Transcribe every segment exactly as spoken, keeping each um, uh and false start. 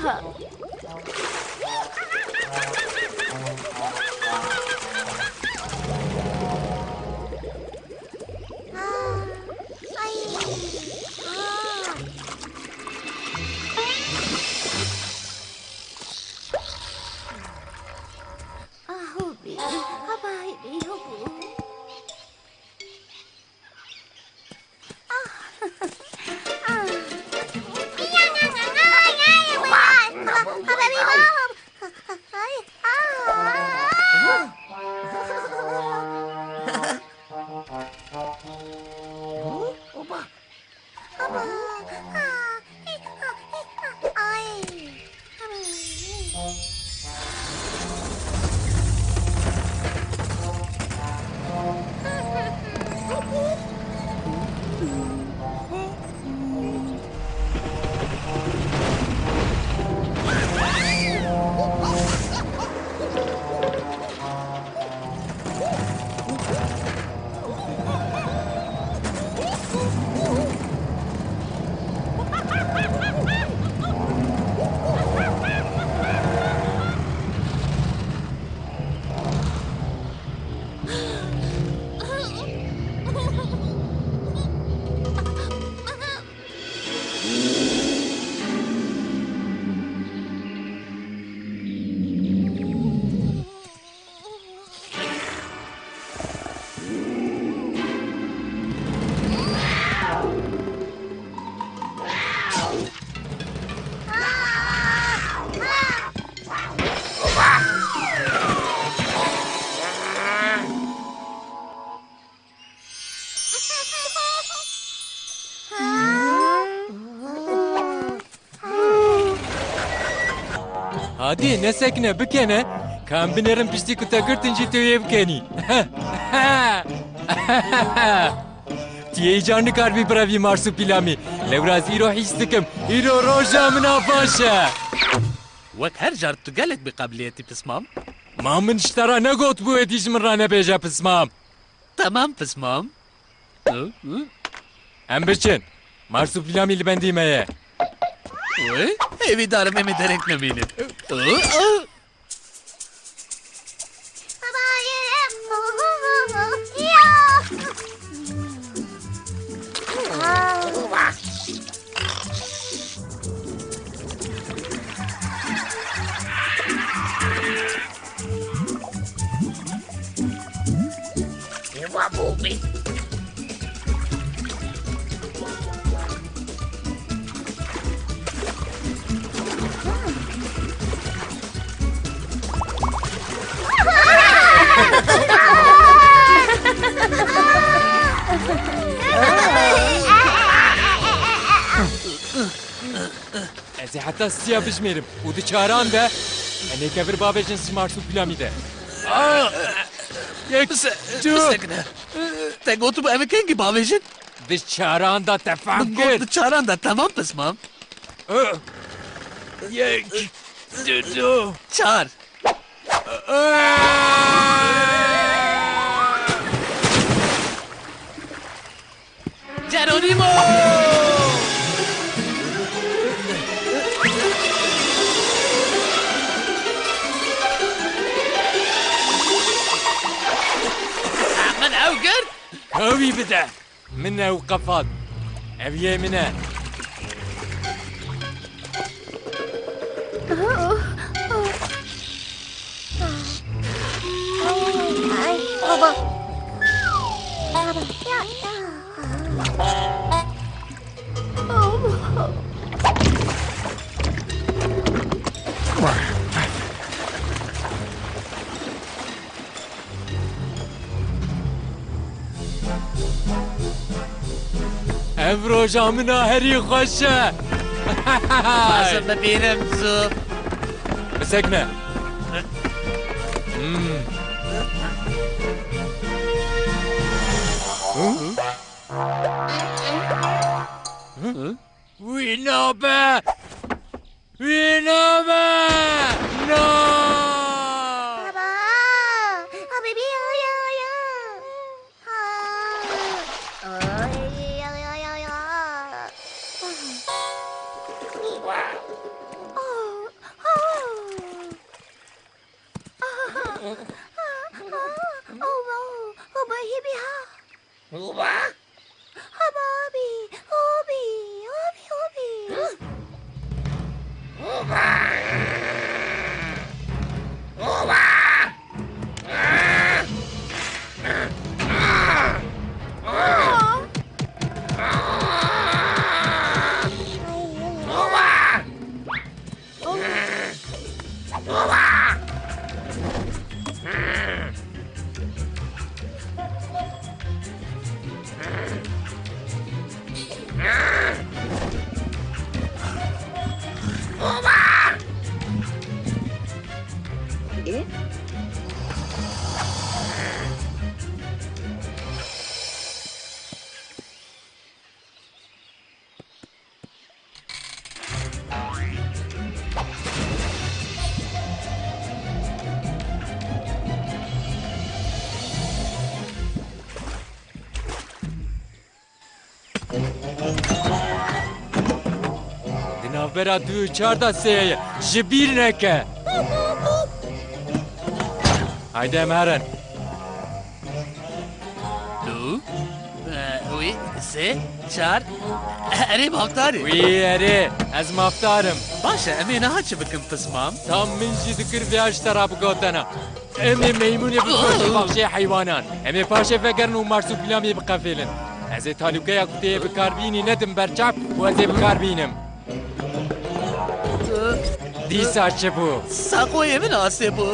Ah, Hobi. Hobi, Hobi. Hadî, nesekine, bikene, ka em binêrin piştî ku te girtin jî tu yê bikenî. Tu yê îcar nikaribî birevî Marsupîlamî. Lewra ez îro hîs dikim. Îro roja min a baş e. Wek her car tu gelek bi qabiliyetî pismam. Ma min ji te re negot bû êdî ji min re nebêje pismam. Temam pismam. Em biçin. Marsupîlamî li bendî me ye. Wê, hêvîdar im em ê dereng nemînin. Ez ê heta sîya bijmêrim û di çaran de em ê kevir bavêjin ji Marsupîlamî de. Ah! Yek, Bise-, du. Bisekine. Te gotibû em ê kengî bavêjin? Di çaran de, te fehm kir? Min got di çaran de, temam pismam. Yek, du, du. Çar. Geronimo! Min ew girt? Ka wî bide. Min ew qefand. Ev yê min e. Ay, baba. Baba, ya, ya. Ev roja min a herî xweş e. Lazim bibînim zû. Bisekne. Hmm. Wî nabe! Wî nabe! Na! Baba! Habibi, ya, ya, ya. Ha. Ay, ya, ya, ya, ya. Ah. Di navbera du û çar de sê ye. Ji bîr neke. Haydi em herin. Du, e, wî, sê, çar. Erê, mafdar e. Wî, erê, ez mafdar im. Baş e, em ê niha çi bikin, pismam? Tam min jî dikir vêya ji te re bigotena. Em ê meymûnê bibin ji baxçeyê heywanan. Em ê paşê vegerin û marsupîlamê biqefêlin. Ez ê talûkeya ku tê yê bikarbînî nedim ber çav û ez ê bikarbînim. Dîsa çi bû? Saqoyê min asê bû.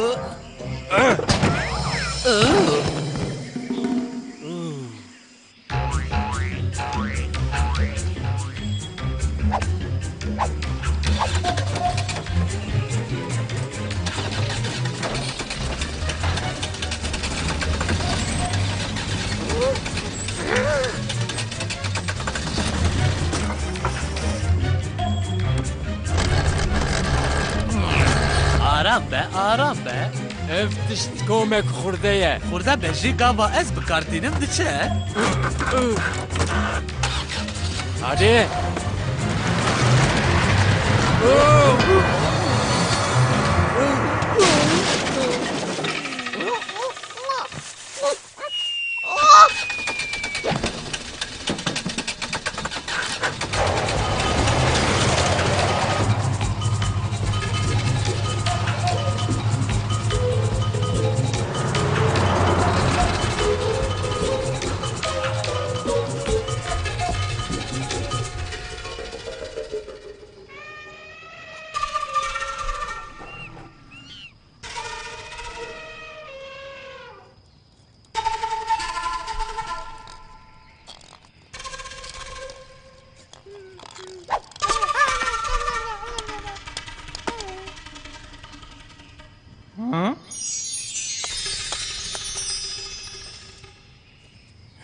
Aram be, aram be. Ev tişt komek xurde ye. Xurde be, jî gava ez bi kar tînim diçe. Hadi.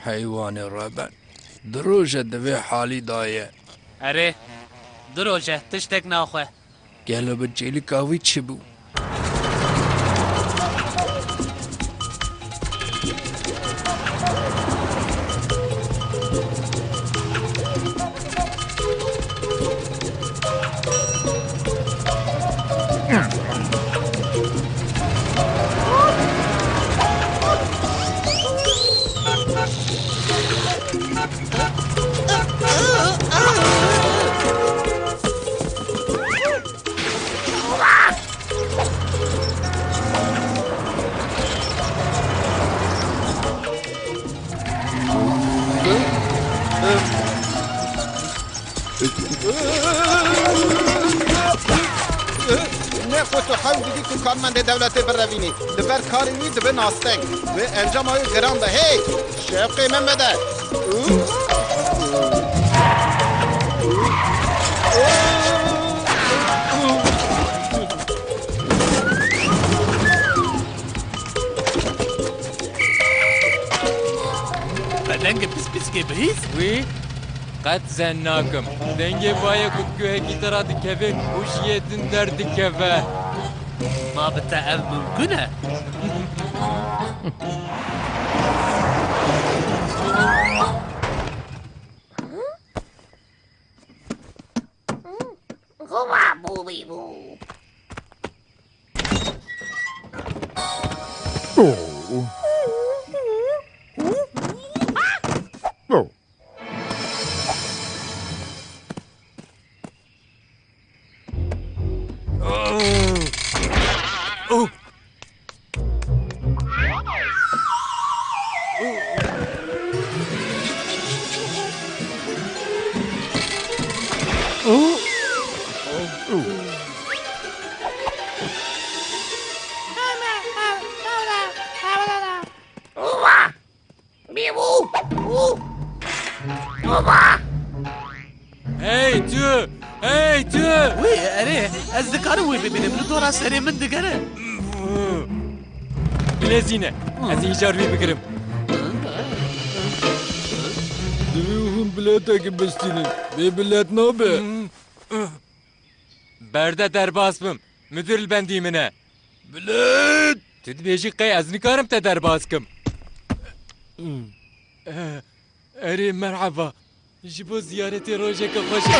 Heywanê reben. Du roj e di vê halî de ye. Erê, du roj e, tiştek naxwe. Gelo bi çêlika wî çi bû? Ne ku tu hewl didî ku karmendê dewletê birevînî, li ber karên wî dibe nasteng. Wê encama wê giran be. Hey! Şewqê me mede. Bi dengê pispîskê bihîst? Wî qet zen nakim. Dengê bayê ku guhekî te re dikeve û ji yê din derdikeve. Ma bi te ev mimkun e? Ez dikarim wê bibînim, li dora serê min digere. Bilezîne, ez ê îcar wî bigirim. Divê hûn biletekî bistînin. Bê bilet nabe. Berde derbas bim. Müdür li bendî min e. Bilet! Tu dibêjî qey ez nikarim te derbas kim. Eh, erê merheba. Ji bo ziyaretê rojeke xweş e.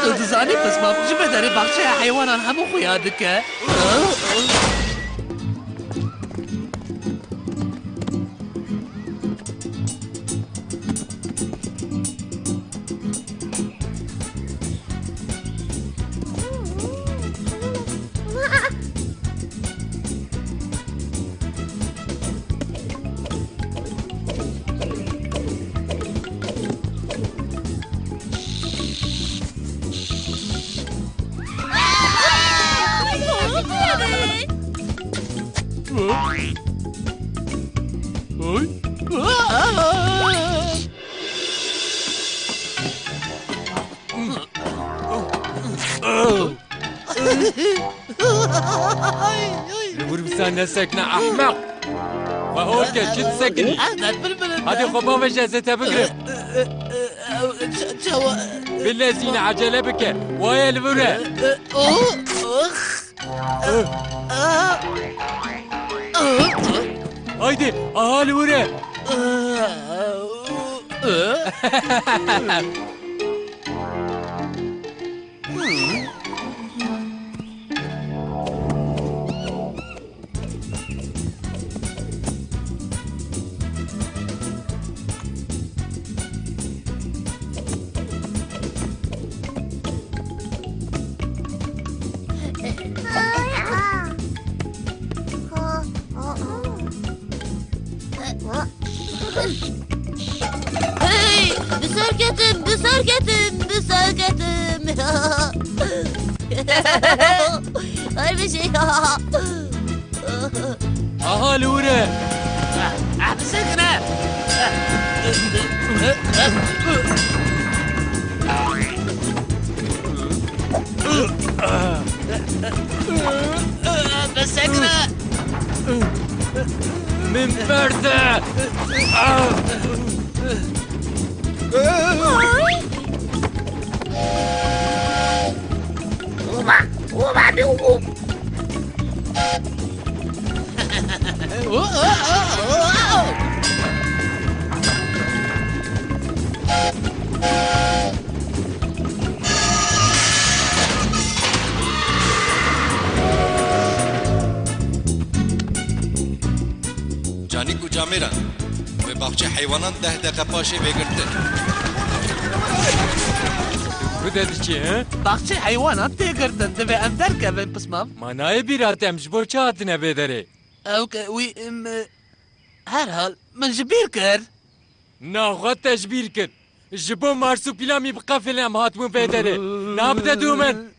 Tu dizanî pismam, ji bederê baxçeya heywanan hemû xuya dike. Li wir wisa nesekine ehmeq. Xwe hol ke, çi disekinî? Ehmed, bir minute. Hadi xwe baveje, ez ê te bigirim. Ç-, çawa? Bilezîne, ecele bike. Waye li vir e. Oh, oh. Haydi, aha li wir e. Hey! Bi ser ketim, bi ser ketim, bi ser ketim. Her bir şey. Aha, li wir e. Ah, bisekine. Bisekine. Min berde. Oba, oba, bi, oba. Canîk û camêran, wê baxçê heywanan deh deqe paşê bê girtin. Ku de diçî, he? Baxçê heywanan tê girtin, divê em derkevin, pismam. Ma nayê bîra te em ji bo çi hatine vê derê? Ew ke wî, em, herhal, min ji bîr kir. Na, xwe te ji bîr kir. Ji bo Marsupîlamî bi qefilê em hatibûn vê derê. Na, bide dû min.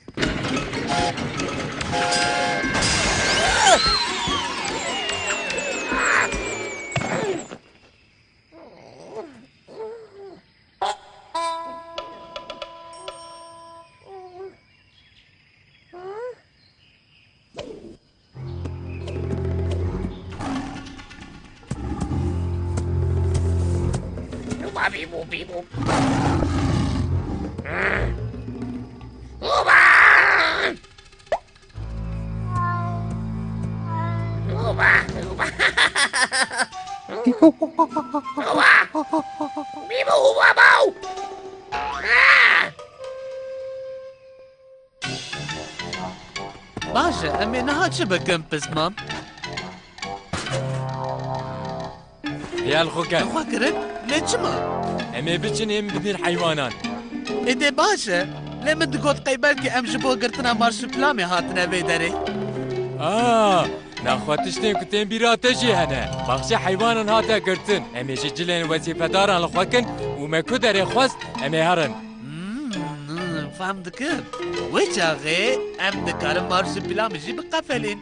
Baş e, em ê niha çi bikin, pismam? Viya li xwe ke. Xwe kirin? Lê çima? Em ê biçin êm bidin heywanan. Êdî baş e. Lê min digot qey belkî em ji bo girtina Marsupîlamê hatine vê derê. Aa, naxwe tiştên ku tên bîra te jî hene. Baxçe heywanan hate girtin. Em ê ji cilên wezîfedaran li xwe kin û me ku derê xwest, em ê herin. Hmm, fehm dikim. Wê çaxê em dikarin Marsupîlamê jî biqefelîn.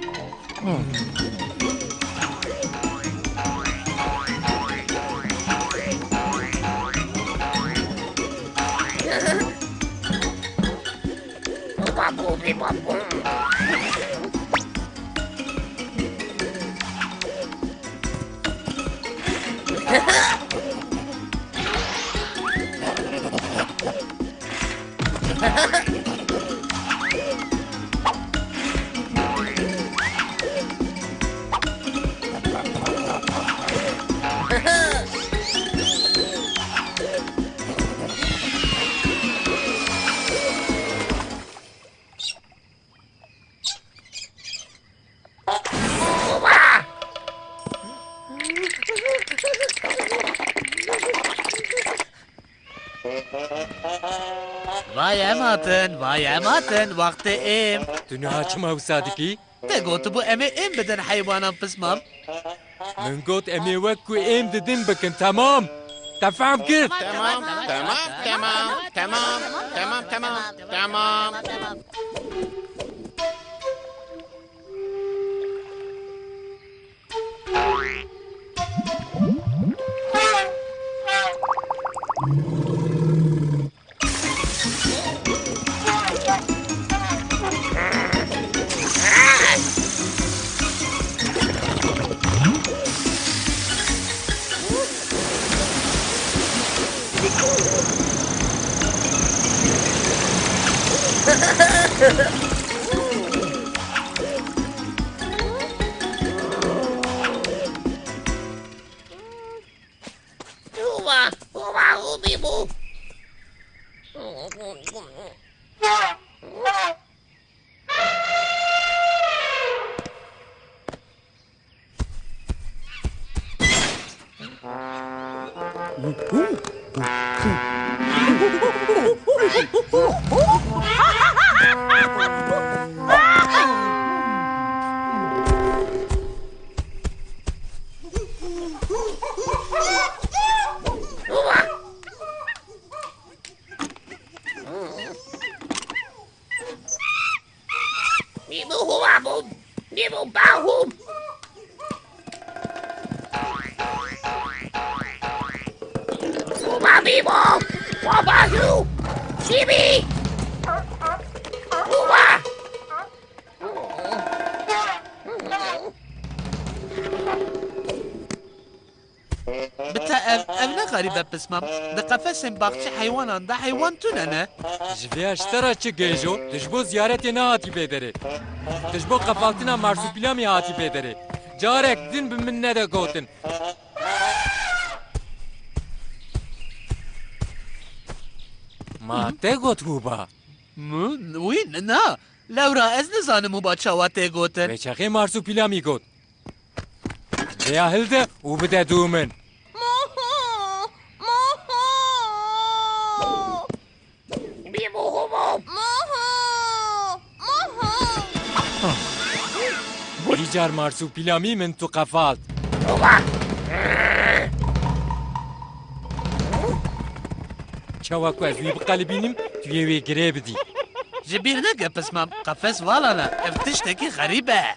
Vay em hatin, vay em hatin, wextê êm. Tu niha çima wisa dikî? Te gotibû em ê êm bidin heywanan pismam. Min got em ê wek ku êm didin bikin, temam? Te fehm kir? Tamam, tamam, tamam, tamam, tamam, tamam, tamam, tamam. Huba, huba, hubi bu. Nibu huwa bû. Nibu bahû. Huwa bibo. Huwa bahû. Nibi. Huwa. Bi te ev, ev ne xerîb e pismam. Di qefesên baxçe heywanan de heywan tune ne. Ji vê ya ji te re çi gêj o? Tu ji bo ziyaretê nehatî vê derê. Tu ji bo qefaltina Marsupîlamî hatî vê derê. Carek din bi min nede gotin. Ma te got Huba? Min? Wî n-, na. Lewra ez nizanim Huba çawa tê gotin. Vê çaxê Marsupîlamî got. Vêya hilde û bide dû min. Moho! Moho! Bî moho bû! Moho! Moho! Îcar Marsupîlamî min tu qefalt. Çawa ku ez wî biqelibînim, tu yê wê girê bidî. Ji bîr neke pismam, qefes vala ne, ev tiştekî xerîb e.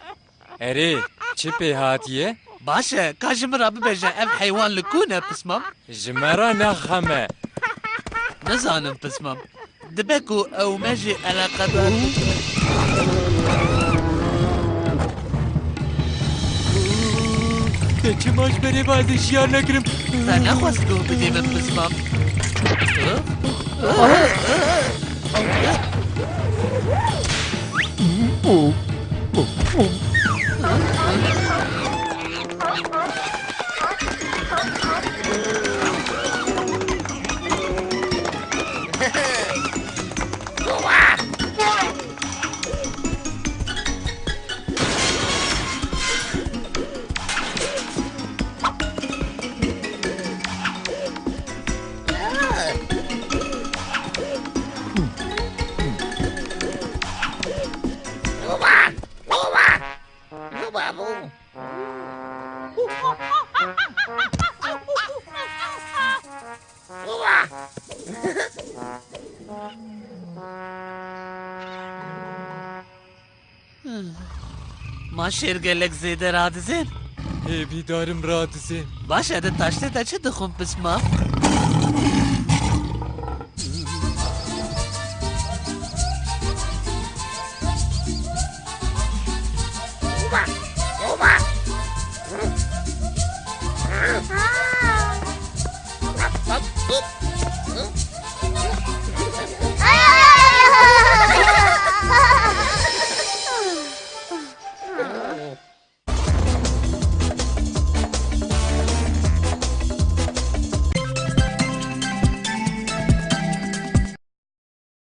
Erê, çi pê hatiye? Baş e, ka ji min re bibêje, ev heywan li ku ne pismam? Ji me re ne xem e. Nizanim pismam. Dibe ku ew me jî eleqedar bikin. Te çima ji berê ve ez ê şiyar nekirim? Te nexwest guh bidî min pismam. Ma şêr gelek zêde radizên. Hêvîdarim radizên. Baş e, di taştê de çi dixwin pisma? Quack.